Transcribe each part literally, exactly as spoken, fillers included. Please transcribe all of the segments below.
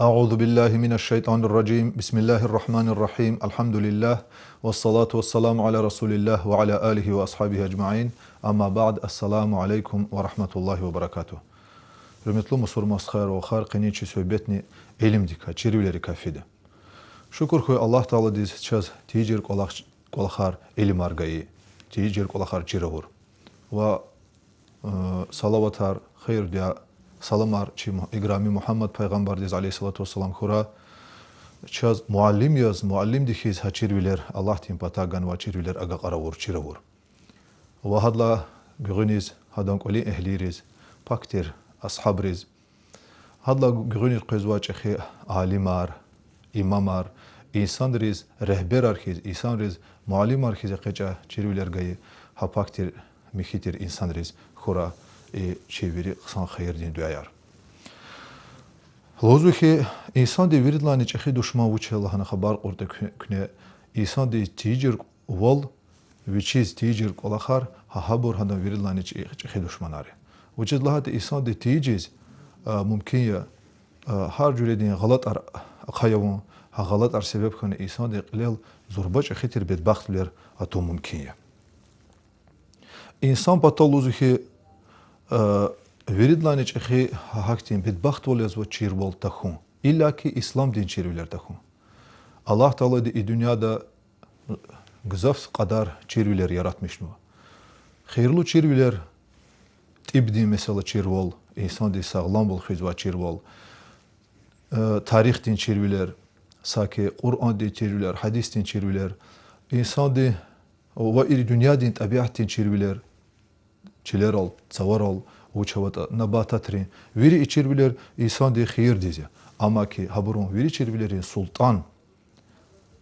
أعوذ بالله من الشيطان الرجيم. بسم الله الرحمن الرحيم. الحمد لله. والصلاة والسلام على رسول الله وعلى آله وأصحابه أجمعين. أما بعد. السلام عليكم ورحمة الله وبركاته. Гьуьрметлу мусурман стхаяр ва вахар, къенин чи суьгьбетни илимдикай, чирвилерикай фида. Шукур хьуй Аллагь Тааладиз, чаз тийижир кӀвалах-, кӀвалахар, илимар гайи, тийижир кӀвалахар чир авур. Ва, э, салаватар, хийир-дуьа, саламар чи му-, играми Мугьаммад пайгъамбардиз, عليه الصلاة والسلام, хьурай, чаз муаллим яз, муаллимди хьиз гьа чирвилер, Аллагьдин патай ганвай чирвилер агакьара авур, чир авур. Ва гьадалай гуьгъуьниз гьадан кӀвалин эгьлийриз, пак тир асгьабриз, гьадалай гуьгъуьниз къвезвай чӀехи алимар, имамар, инсанриз регьберар хьиз, инсанриз муаллимар хьиз экъечӀай чирвилер гайи гьа пак тир, михьи тир инсанриз хьурай и чи вири хъсан хийирдин дуьаяр. Лугьузва хьи, инсандин виридалайни чӀехи душман вуч я лагьана хабар кьуртӀа куь-, куьне, инсандиз тийижир вал, вичиз тийижир кӀвалахар, гьа гьабур гьадан виридалайни чӀе-, чӀехи душманар я. Вучиз лагьайтӀа инсандиз тийижиз, а, мумкин я, а, гьар жуьредин гъалатӀар ахъая авун, гьа гъалатӀар себеб хьана инсандин кьилел зурба чӀехи тир бедбахтвилер атун мумкин я. Инсан патал лугьузва хьи, э, виридалайни чӀехи гьахьтин бедбахтвал язва чирвал тахьун. Иллаки исламдин чирвилер тахьун. Аллагь Таалади и дуьньяда гзаф кьадар чирвилер яратмишнава. Хийирлу чирвилер: тӀибдин месэла чирвал, инсандин сагъламвал хуьзвай чирвал, э, тарихдин чирвилер, саки Къуръандин чирвилер, гьадисдин чирвилер, инсандин ва и дуьньядин тӀабиатдин чирвилер, чилерал, цаварал, вуч аватӀа, набататрин, вири и чирвилер инсандин хийирдиз я. Амма ки гьабурун вири чирвилерин султӀан,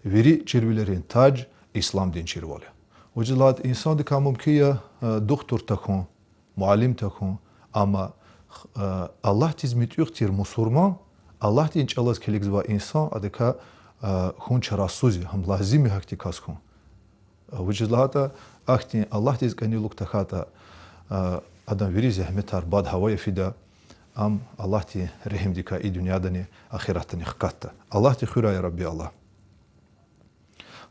вири чирвилерин таж исламдин чирвал я. Вучиз лагьайтӀа инсандикай мумкин я, э, духтур тахьун, муаллим тахьун, амма, э, Аллагьдиз муьтӀуьгъ тир мусурман, Аллагьдин чӀалаз килигзавай инсан адакай, э, хьун чарасуз я, гьам лазим я гьахьтин кас хьун. Вучиз лагьайтӀа ахьтин Аллагьдиз кӀанилук тахьайтӀа, а, адан вири зегьметар бад гьавая фида, ам Аллагьдин регьимдикай и дуьньядани, ахиратдани хкатда. Аллагьди хуьрай, я Рабби Аллагь.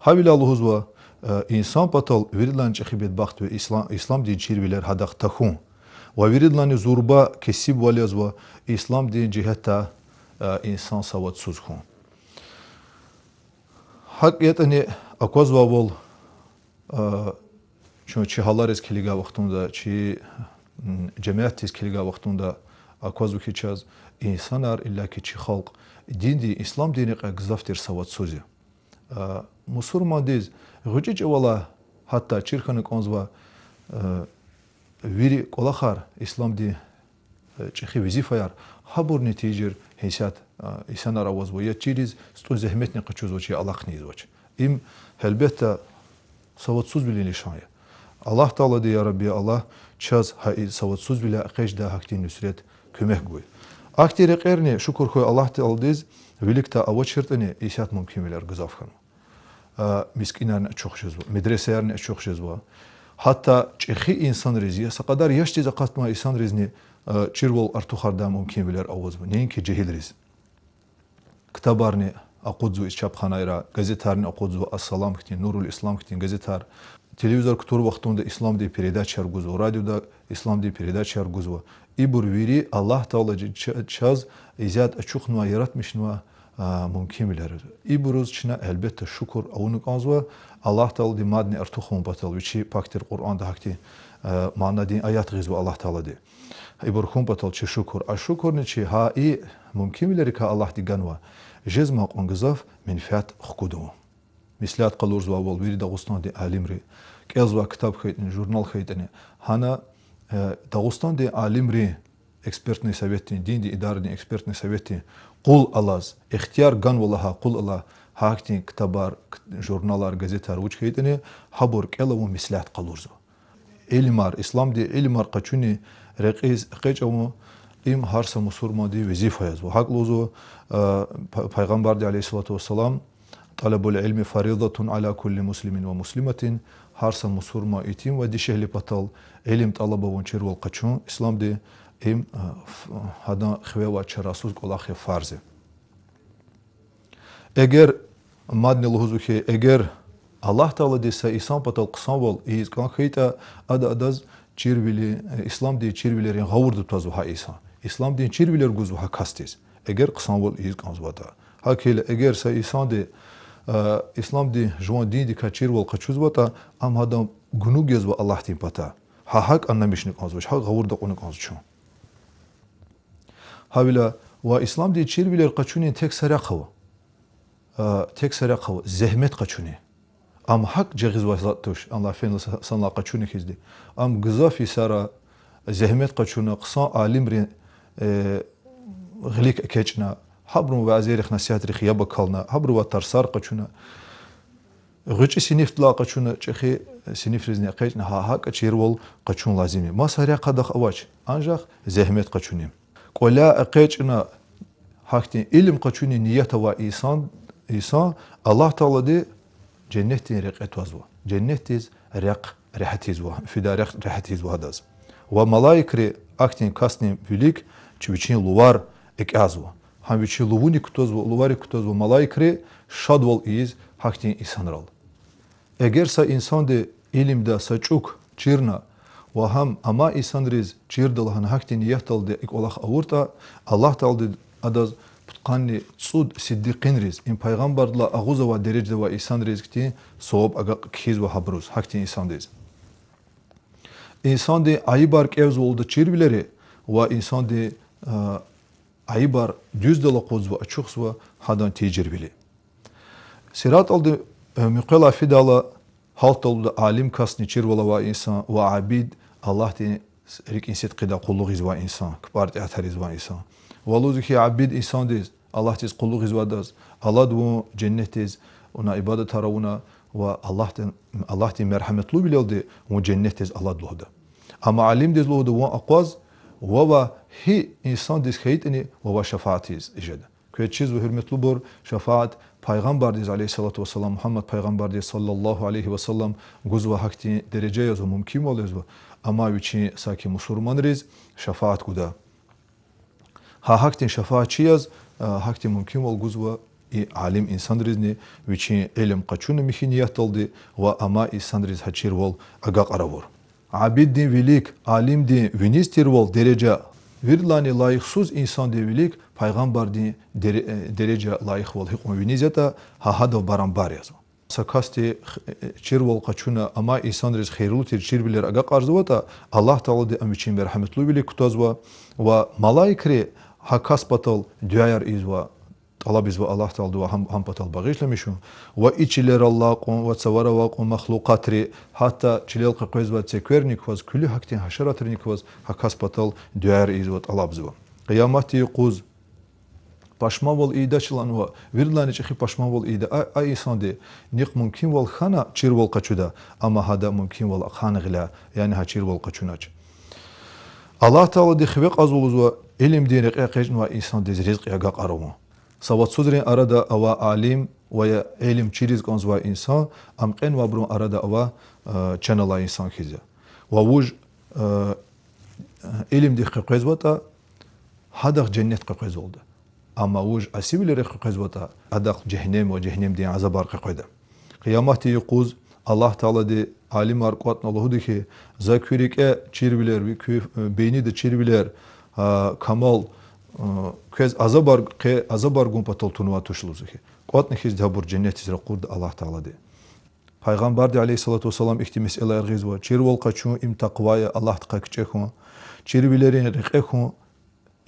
Гьавиляй лугьузва, а, инсан патал виридалайни чӀехи бедбахтвал ислам, исламдин чирвилер гьадахъ тахьун. Ва виридалайни зурба кесибвал язва исламдин жигьетдай, а, инсан савадсуз хьун. ГьакӀ ятӀани аквазвайвал, а, чун чи гьалариз килигай вахтунда, чи, м, жемятдиз килигай вахтунда аквазва хьи, чаз инсанар, иллаки чи халкь, диндин, исламдин рекьяй гзаф тир савадсуз я. А, мусурмандиз гъвечӀи чӀавалай гьатта чир хьана кӀанзава, а, вири кӀвалахар, исламдин, э, чӀехи везифаяр, гьабурни тийижир гьасятда, а, инсанар авазва, я чириз цӀуд зегьметни къачузвач, я алахъни ийизвач. Им, гьелбетда, савадсузвилин лишан я. Аллагь Таалади, я Рабби Аллагь, чаз гьа и савадсузвиляй экъечӀдай гьахьтин нуьсрет, куьмек гуй. Ахьтин рекьерни, шукур хьуй Аллагь Тааладиз, виликдай авачиртӀани, исятда мумкинвилер гзаф хьанва. А, мискӀинарни ачух жезва, медресаярни ачух жезва. Гьатта чӀехи инсанриз, я са кьадар яшдиз акъатнавай инсанризни, а, чирвал артухардай мумкинвилер авазва, неинки жегьилриз. Ктабарни акъудзава из чапханайра, газетарни акъудзава, Ас-Салам хьтин, Нурул Ислам хьтин газетар. Телевизор кутур вахтунда исламдин передачаяр гузва, радиода исламдин передачаяр гузва. Ибур вири Аллагь Таалади ч-, чаз исятда ачухнавай, яратмишнавай, а, мумкинвилер. Ибуруз чна, гьелбетда, шукур авуна кӀанзава, Аллагь Таалади мадни артухун патал, вичи пак тир Къуръанда гьахьтин, а, манадин аят гъизва Аллагь Таалади. Ибур хьун патал чи шукур. А шукурни чи гьа и мумкинвилерикай Аллагьди ганвай, жезмай кьван гзаф менфят хкудун. Меслят къалурзавайвал вири Дагъустандин алимри, кӀелзавай ктаб хьайитӀани, журнал хьайитӀани, гьана, э, Дагъустандин алимрин экспертный советдин, диндин идарадин экспертный советдин къул алаз, ихтияр ганва лагьай къул алай, гьахьтин ктабар, к-, журналар, газетар вуч хьайитӀани, гьабур кӀел авун меслят къалурзава. илимар, исламдин илимар къачуни рекьиз экъечӀ авун, им гьар са мусурмандин везифа язва. ГьакӀ лугьузва, а, па-, Пайгъамбарди, عليه الصلاة والسلام: طلب العلم فريضة على كل مسلم ومسلمة, гьар са мусурман итим ва дишегьли патал илим тӀалаб авун, чирвал къачун исламди, им, а, ф-, гьадан хиве авай чарасуз кӀвалах я, фарз я. Эгер, мадни лугьузва хьи, эгер Аллагь Таалади са инсан патал хъсанвал ийиз кӀан хьайитӀа, ада адаз чирвили, э, исламдин чирвилерин гъавурда твазва гьа инсан. Исламдин чирвилер гузва гьа касдиз, эгер хъсанвал ийиз кӀанзаватӀа. ГьакӀ хьайила, эгер са инсанди, э, исламдин жуван диндикай чирвал къачузватӀа, ам гьадан гунуг язва Аллагьдин патай. Гьа гьакӀ аннамишна кӀанзавач, гьакӀ гъавурда кьуна кӀанзава чун. Гьавиляй ва исламдин чирвилер къачунин тек са рехъ ава. А, тек са рехъ ава, зегьмет къачуни. Ам гьакӀ жагъизвай затӀ туш, анлай фена са-, санлай къачуна хьизди. Ам гзаф йисара зегьмет къачуна, хъсан алимрин, э, гъилик экечӀна, гьабурун вязерихъ, насигьатрихъ яб акална, гьабурувай тарсар къачуна, гъвечӀи синифдилай къачуна, чӀехи синифризни экъечӀна, гьа гьакӀа чирвал къачун лазим я. Маса рехъ адахъ авач, анжах зегьмет къачуни. КӀваляй экъечӀна, гьахьтин илим къачунин ният авай инсан, инсан Аллагь Таалади женнетдин рекье твазва. Женнетдиз рехъ регьят ийизва, фидай рехъ регьят ийизва адаз. Ва малаикри ахьтин касдин вилик чи вичин лувар экӀязва. Гьам вичин лувуник кутазва, лувари кутазва малаикри шадвал ийиз гьахьтин инсанрал. Эгер са инсанди илимда са чӀук чирна ва гьам амай инсанриз чирда лагьана гьахьтин ниятдалди и кӀвалах авуртӀа, Аллагь Таалади адаз пудкъанни цӀуд сиддикъинриз, им пайгъамбардилай агъуз авай дережада авай инсанриз хьтин саваб агакь кхьизва гьабуруз, гьахьтин инсандиз. Инсандин айибар кӀевзавалда чирвилери ва инсандин, а, айибар дуьздал акъудзава, ачухзава гьадан тийижирвили. Сираталди, э, муькъвелай фидайла, гьалтдалда алим касни чирвал авай инсан ва абид, Аллагьдин рикӀин сидкьидай къуллугъ ийизвай инсан, кпӀар тӀеатаризвай инсан. Ва лугьузва хьи, абид инсандиз, Аллагьдиз къуллугъ ийизвайдаз, алад вун женнетдиз, вуна ибадатар авуна ва Аллагьдин, Аллагьдин мергьяметлувилелди вун женнетдиз алад лугьуда. Амма алимдиз лугьуда вун акъваз, вавай гьи инсандиз хьайитӀани, вавай шафаат ийиз жеда. Квез чизва, гьуьрметлубур, шафаат Пайгъамбардиз, عليه الصلاة والسلام, Мугьаммад пайгъамбардиз, صلى الله عليه وسلم, гузва, гьахьтин дережа язва, мумкинвал язва, амма вичин саки мусурманриз шафаат гуда. Гьа гьахьтин шафаатчи яз, а, гьахьтин мумкинвал гузва и алим инсанризни, вичин илим къачуна михьи ниятдалди ва амай инсанриз гьа чирвал агакьара авур. Абиддин вилик алимдин виниз тирвал дережа виридалайни лайихсуз инсандин вилик пайгъамбардин дере-, э, дережа лайихвал гьикьван виниз ятӀа, гьа гьадав барамбар язва. Са касди х-, э, чирвал къачуна, амай инсанриз хийирлу тир чирвилер агакьарзаватӀа, Аллагь Таалади ам вичин мергьяметлувилик кутазва ва малаикри гьа кас патал дуьаяр ийизва, тӀалабзава Аллагь Тааладивай гьам, гьам патал багъишламишун, ва и чилерал алакьун, ва цаварал алакьун махлукьатри, гьатта чилел къекъвезвай цекверни кваз, куьлуь гьахьтин гьашаратрини кваз гьа кас патал дуьаяр ийизва, тӀалабзава. Къияматдин юкъуз пашманвал ийидач лагьанва, виридалайни чӀехи пашманвал ийида а, а инсанди, нихъ мумкинвал хьана чирвал къачуда, амма гьада мумкинвал ахъайна гъиляй, яни гьа чирвал къачунач. Аллагь Таалади хиве кьазва, лугьузва, илимдин рекье экъечӀнавай инсандиз ризкьи агакьара авун. Савадсузрин арада авай алим ва я илим чириз кӀанзавай инсан, ам кьенвайбурун арада авай, э, чан алай инсан хьиз я. Ва вуж, э, илимдихъ къекъвезватӀа, гьадахъ женнет къекъвезвалда. Амма вуж асивилерихъ къекъвезватӀа, адахъ жегьеннем ва жегьеннемдин азабар къекъведа. Къияматдин юкъуз Аллагь Таалади алимар кӀватӀна лугьуда хьи, за куь рикӀе чирвилер, ви куь, э, бейнида чирвилер, а, камал, э, квез азабар, къе азабар гун патал тунвай туш, лугьузва хьи. КӀватӀна хьизди гьабур женнетдиз ракъурда Аллагь Таалади. Пайгъамбарди, عليه الصلاة والسلام, ихьтин месэлаяр гъизва: чирвал къачун им такъва я, Аллагьдихъай кичӀе хьун, чирвилерин рекье хьун,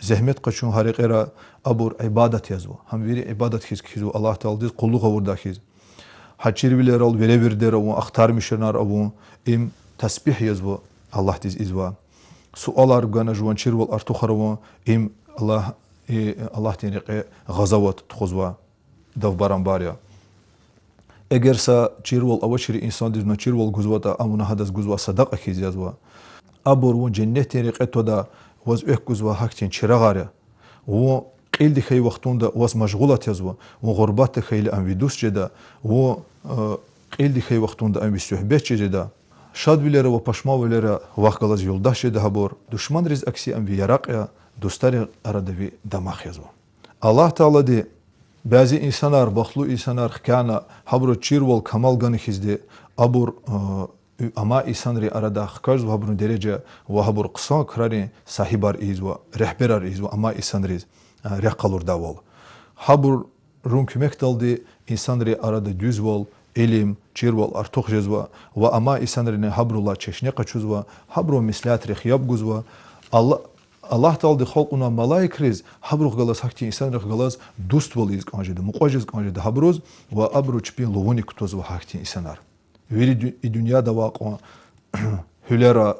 зегьмет къачун гьа рекьера, абур ибадат язва. Гьам вири ибадат хьиз кхьизва, Аллагь Тааладиз къуллугъ авурдай хьиз. Гьа чирвилерал веревирдер авун, ахтармишунар авун, им тасбигь язва, Аллагьдиз ийизва. Суалар гана жуван чирвал артухар авун, им Аллагь, и, Аллагьдин рекье гъазават тухузва, дав барамбар я. Эгер са чирвал авачир инсандиз вуна чирвал гузватӀа, ам вуна гьадаз гузвай садакьа хьиз язва. Абур вун женнетдин рекье твада, ваз экв гузвай гьахьтин чирагъар я. Вун кьилди хьайи вахтунда ваз машгъулат язва, вун гъурбатда хьайила ам ви дуст жеда, вун, э, кьилди хьайи вахтунда ам ви суьгьбетчи жеда. Шадвилера ва пашманвилера вахъ галаз юлдаш жеда гьабур, душманриз акси ам ви яракь я, дустарин арада ви дамах язва. Аллагь Таалади бязи инсанар, бахтлу инсанар хкяна, гьабуру чирвал камал гана хьизди, абур, э, амай инсанрин арада хкажзава гьабурун дережа ва гьабур хъсан крарин сагьибар ийизва, регьберар ийизва амай инсанриз, э, рехъ къалурдайвал. Гьабурун куьмекдалди инсанрин арада дуьзвал, илим, чирвал артух жезва ва амай инсанрини гьабурулай чешне къачузва, гьабурун меслятрихъ яб гузва. Алла-, Аллагь Таалади халкьнавай малаикриз гьабурухъ галаз, гьахьтин инсанрихъ галаз дуствал ийиз кӀан жеда, мукьва жез кӀан жеда гьабуруз, ва абуру чпин лугьуник кутазва гьахьтин инсанар. Вири ду-, и дуьньяда авай кьван гьуьлера,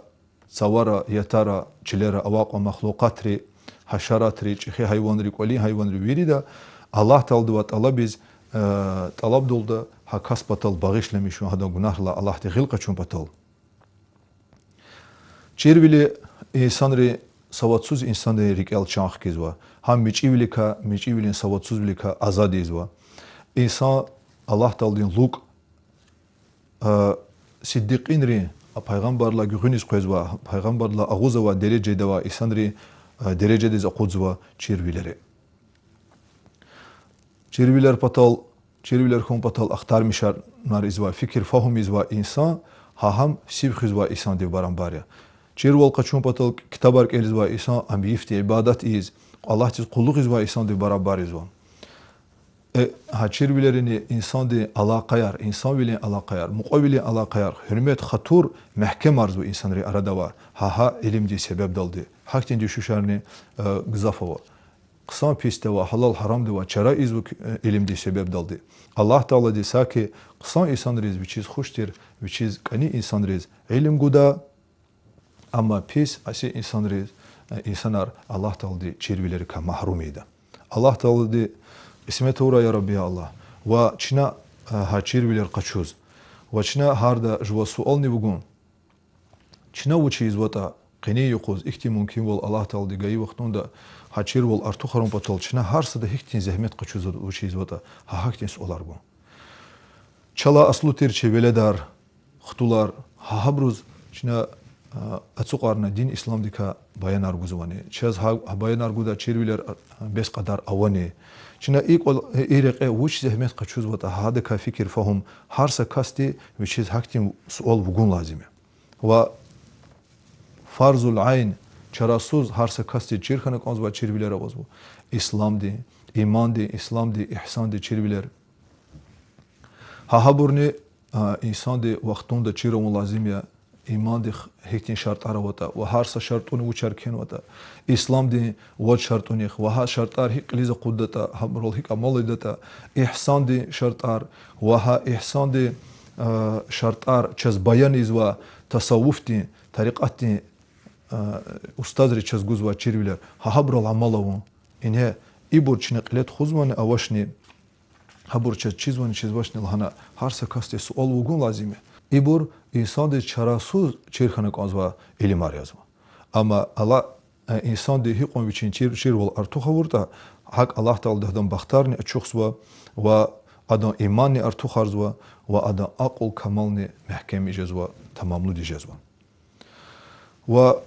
цавара, ятара, чилера авай кьван махлукьатри, гьашаратри, чӀехи гьайванри, кӀвалин гьайванри вирида Аллагь Тааладивай тӀалабиз, э, тӀалабдалда гьа кас патал багъишламишун, гьадан гунагьрилай Аллагьди гъил къачун патал. Чирвили инсанри, савадсуз инсанрин рикӀел чан хкизва. Гьам мичӀивиликай, мичӀивилин савадсузвиликай азад ийизва. Инсан Аллагь Тааладин лукӀ, э, сиддикъинрин, пайгъамбаррилай гуьгъуьниз къвезвай, пайгъамбаррилай агъуз авай дережада авай инсанрин, э, дережадиз акъудзава чирвилери. Чирвилер патал, чирвилер хьун патал ахтармишунар ийизвай, фикир-фагьум ийизвай инсан, гьа гьам сив хуьзвай инсандив барабар я. Чирвал къачун патал ктабар кӀелзавай инсан, ам йифди ибадат ийиз, Аллагьдиз къуллугъзавай инсандив барабар ийизва. Э, гьа чирвилерини инсандин алакъаяр, инсанвилин алакъаяр, мукьвавилин алакъаяр, гьуьрмет, хатур мягькемарзава инсанрин арада авай, гьа, гьа илимдин себебдалди. Гьахьтин дуьшуьшарни, э, гзаф ава. Хъсан-писдавай, гьалал-гьарамдавай чара ийизва, э, илимдин себебдалди. Аллагь Таалади саки хъсан инсанриз, вичиз хуш тир, вичиз кӀани инсанриз илим гуда, амма пис, аси инсанриз, э, инсанар Аллагь Таалади чирвилерикай магьрум ийида. Аллагь Таалади кьисмет авурай, я Рабби, я Аллагь. Ва чна, э, гьа чирвилер къачуз. Ва чна гьарда жува суални вугун. Чна вуч ийизватӀа, къенин юкъуз ихьтин мумкинвал Аллагь Таалади гайи вахтунда, гьа чирвал артухарун патал чна гьар сада гьихьтин зегьмет къачузватӀа, вуч ийизватӀа, гьа гьахьтин суалар гун. Чалай аслу тир чи веледар, хтулар, гьа гьабуруз чна, а, ацукьарна дин исламдикай баянар гузвани, чаз гьа, гьа баянар гудай чирвилер, а, бес кьадар авани, чна и кӀвал-, и рекье вуч зегьмет къачузватӀа, гьадакай фикир-фагьум гьар са касди вичиз гьахьтин суал вугун лазим я. Ва фарзул айн, чарасуз гьар са касди чир хьана кӀанзавай чирвилер авазва. Исламдин, имандин, исламдин, игьсандин чирвилер. Гьа гьабурни, а, инсанди вахтунда чир авун лазим я, имандихъ гьихьтин шартӀар аватӀа ва гьар са шартӀуни вучар кхьенватӀа, исламдин вад шартӀунихъ ва гьа шартӀар гьикӀ кьилиз акъуддатӀа, гьабурал гьикӀ амал ийидатӀа, игьсандин шартӀар ва гьа игьсандин, а, шартӀар чаз баян ийизвай тасаввуфдин, тарикъатдин, а, устазри чаз гузвай чирвилер, гьа гьабурал амал авун. Ингье, ибур чна кьиле тухузвани авачни, гьабур чаз чизвани чизвачни лагьана, гьар са касди суал вугун лазим я. Ибур инсандиз чарасуз чир хьана кӀанзавай илимар язва. Амма Аллагь, э, инсанди гьикьван вичин чир-, чирвал артух авуртӀа, гьакӀ Аллагь Таалади гьадан бахтарни ачухзава ва адан иманни артухарзава ва адан акьул-камални мягькемди жезва, тамамлуди жезва. Ва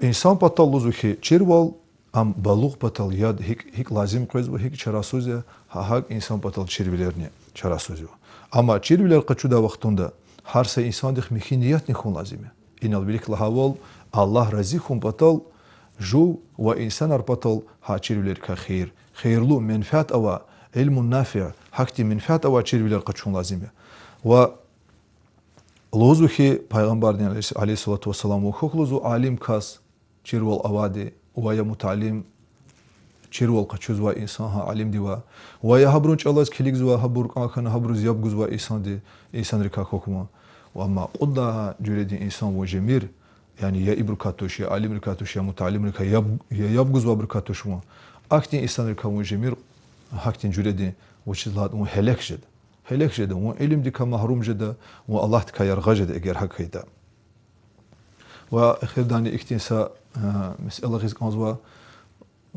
инсан патал лугьузва хьи, чирвал ам балугъ патал яд гьикӀ, гьикӀ лазим къвезва, гьикӀ чарасуз я, гьа гьакӀ инсан патал чирвилерни чарасуз я. Амма чирвилер къачудай вахтунда гьар са инсандихъ михьи ниятни хьун лазим я. Инал вилик лагьайвал, Аллагь рази хьун патал, жув ва инсанар патал гьа чирвилерикай хийир, хийирлу, менфят авай, علم نافع, гьахьтин менфят авай чирвилер къачун лазим я. Ва лугьузва хьи, Пайгъамбардин, عليه الصلاة والسلام, вун хьухь, лугьузва, алим кас, чирвал авайди, ва я муталим, чирвал къачузвай инсан гьа алимдивай, ва я гьабурун чӀалаз килигзавай, гьабур кӀан хьана, гьабуруз яб гузвай инсанди, инсанрикай хьухь вун. Ва амма кьуд лагьай жуьредин инсан вун жемир, яни я ибурукай туш, я алимрикай туш, я муталимрикай, яб-, я яб гузвайбурукай туш вун. Ахьтин инсанрикай вун жемир, гьахьтин жуьредин, вучиз лагьайтӀа вун гьелек жеда. Гьелек жеда, вун илимдикай магьрум жеда, вун Аллагьдикай яргъа жеда, эгер гьакӀ хьайитӀа. Ва эхирдани ихьтин са месэла гъиз кӀанзава.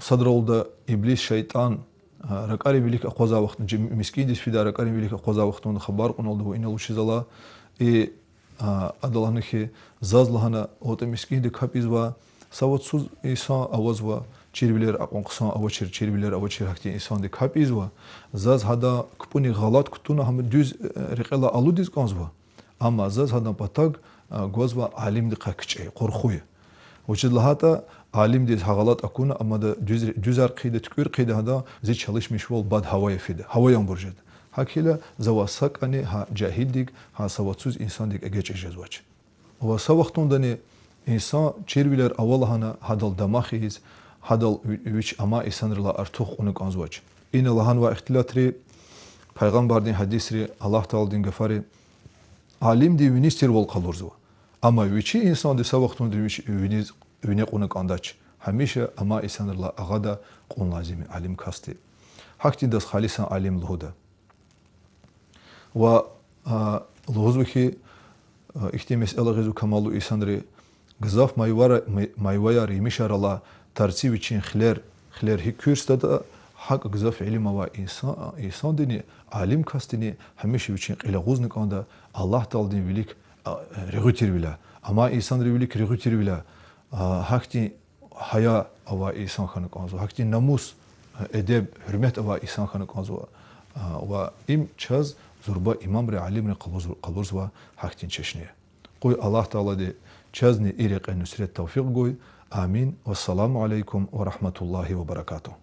Садралда иблис, шейтӀан, ракӀарин вилик акъвазай вахтунда, мискӀиндиз фидай ракӀарин вилик акъвазай вахтунда хабар кьуналда ва инал вучиз ала, и, адалайни хьи, заз лагьана, ватӀа мискӀинда капӀ ийизва, савадсуз инсан авазва, чирвилер акьван хъсан авачир, чирвилер авачир гьахьтин инсанди капӀ ийизва, заз гьадан кпӀуник гъалатӀ кутуна гьам дуьз рекьелай алудиз кӀанзава. Амма заз гьадан патав гвазва алимдихъай кичӀе, къурхуй. Вучиз лагьайтӀа алимдиз гьа гъалатӀ акуна, амада дуьз, дуьзар хъийида, туькӀуьр хъийида гьадан, зи чалишмишвал бад гьавая фида, гьаваянбур жеда. ГьакӀ хьайила завай сакӀани гьа жегьилдик, гьа савадсуз инсандик эгечӀиз жезвач. Ва са вахтундани инсан чирвилер ава лагьана гьадал дамах ийиз, гьадал ви-, вич амай инсанрилай артух кьуна кӀанзавач. Ина лагьанвай ихтилатри пайгъамбардин гьадисри, Аллагь Тааладин гафари алимди виниз тирвал къалурзава. Амма вичи инсанди са вахтунда вич виниз, вине кьуна кӀандач. Гьамиша амай инсанрилай агъада кьун лазим я алим касди. Гьахьтиндаз халисан алим лугьуда. Ва лугьузва хьи, ихьтин месэла гъизва камаллу инсанри, гзаф майвара-, май-, майваяр, емишар алай тарци вичин хилер, хилер гьикӀ куьрсдатӀа, гьакӀ гзаф илим авай инсан, инсандини, алим касдини гьамиша вичин кьил агъузна кӀанда Аллагь Тааладин вилик регъуь тирвиляй, амай инсанрин вилик регъуь тирвиляй. Гьахьтин гьая авай инсан хьана кӀанзава, гьахьтин намус, эдеб, гьуьрмет авай инсан хьана кӀанзава. Ва им чаз зурба имамри, алимри къалурз-, къалурзавай гьахьтин чешне я. Къуй Аллагь Таалади чазни и рекье нусрет, тавфикь гуй. Амин. Вассаламу алейкум ва рагьматуллагьи ва баракатугь.